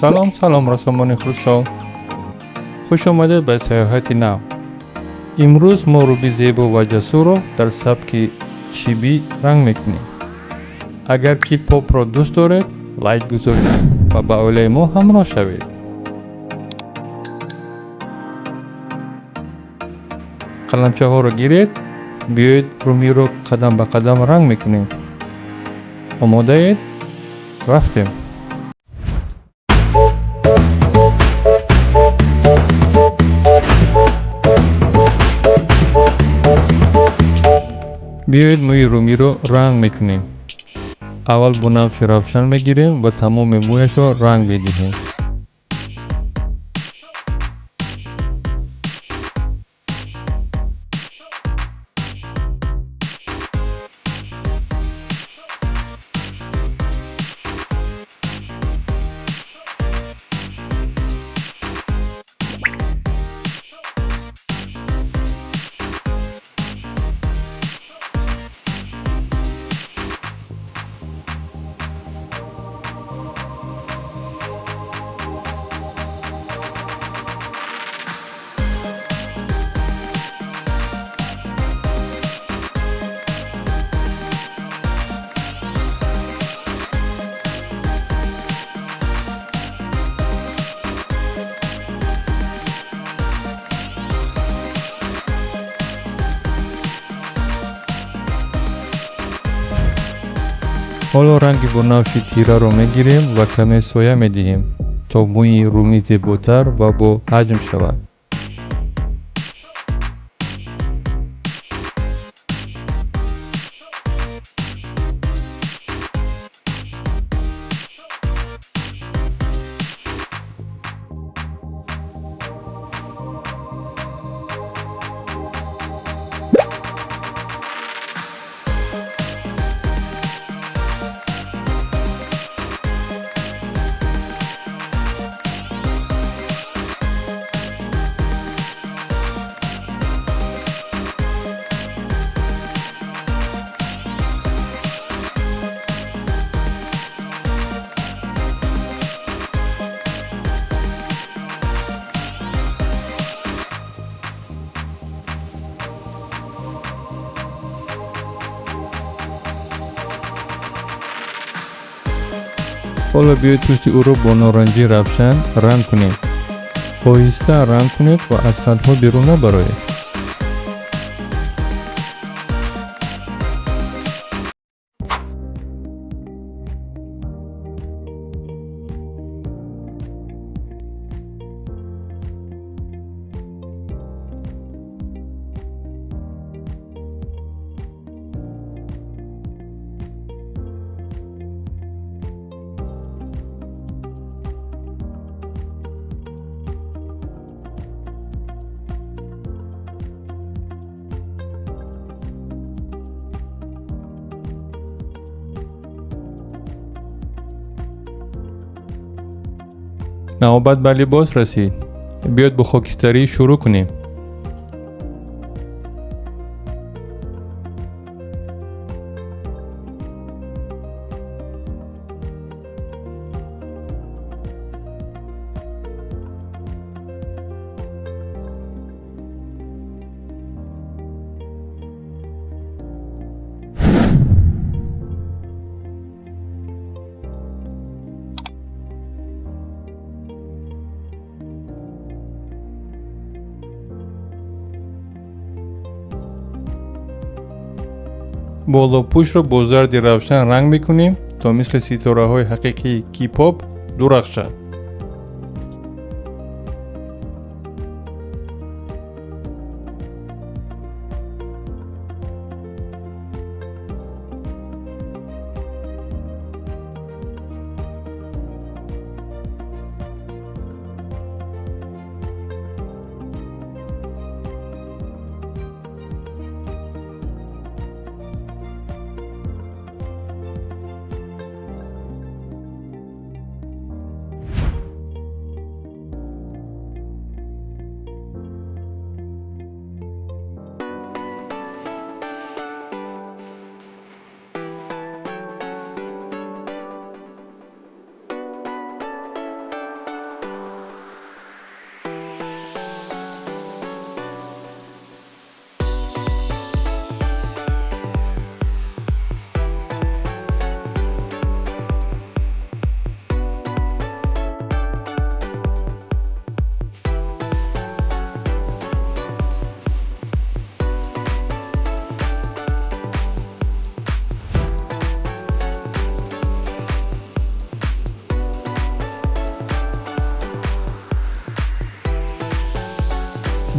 Салом, салом, рассомони хурдсол. Хуш омадед ба саёҳати нав. Имрӯз мо Руби зебо ва ҷасурро дар сабки чиби ранг мекунем. Агар кей-попро дӯст доред, лайк гузоред ва ба оилаи мо ҳамроҳ шавед. Қаламчаҳоро гиред, биёед Румиро қадам ба қадам ранг мекунем. Омодаед? Рафтем! Биёед мӯи Румиро ранг мекунем. Аввал бунафши равшан мегирем ва тамоми мӯяшро ранг медиҳем. Ҳоло ранги бунафши тираро мегирем ва каме соя медиҳем, то мӯи Румӣ зеботар ва бо ҳаҷм шавад. Ҳоло биёед пӯсти ӯро бо норанҷии равшан ранг кунем. Оҳиста ранг кунед ва аз хатҳо берун набароед. Навбат ба либос расид. Биёед бо хокистарӣ шурӯъ кунем. Болопӯшро бо зарди равшан ранг мекунем, то мисли ситораҳои ҳақиқии кей-поп дурахшад.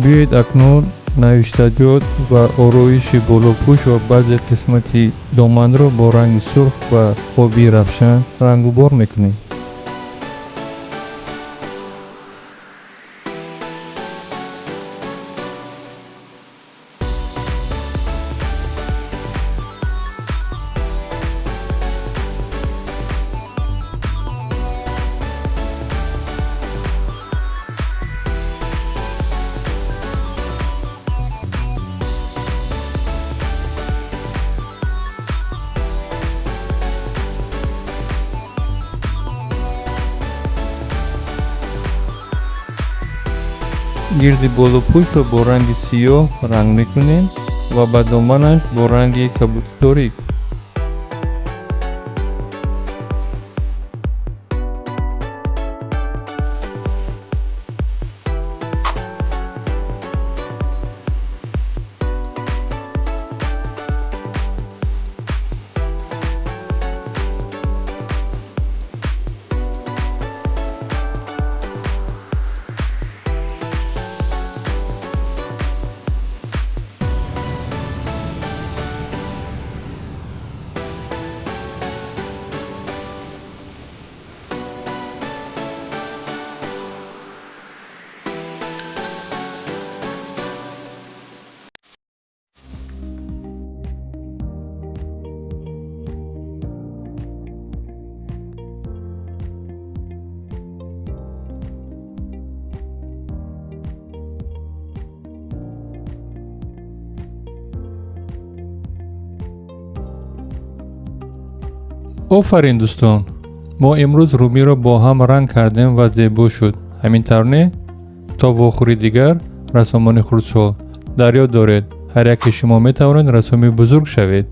Биёед акнун навиштаҷот ва ороиши болопӯш ва баъзе қисмати доманро бо ранги сурх ва обии равшан рангубор мекунем. Гирди болопӯшро бо ранги сиёҳ ранг мекунем ва ба доманаш бо ранги кабуди торик. Офарин, дӯстон! Мо имрӯз румиро бо ҳам ранг кардем ва зебо шуд. Ҳамин тавр не? То вохӯри дигар, рассомони хурдсол, дар ёд доред, ҳар яке шумо метавонед рассоми бузург шавед.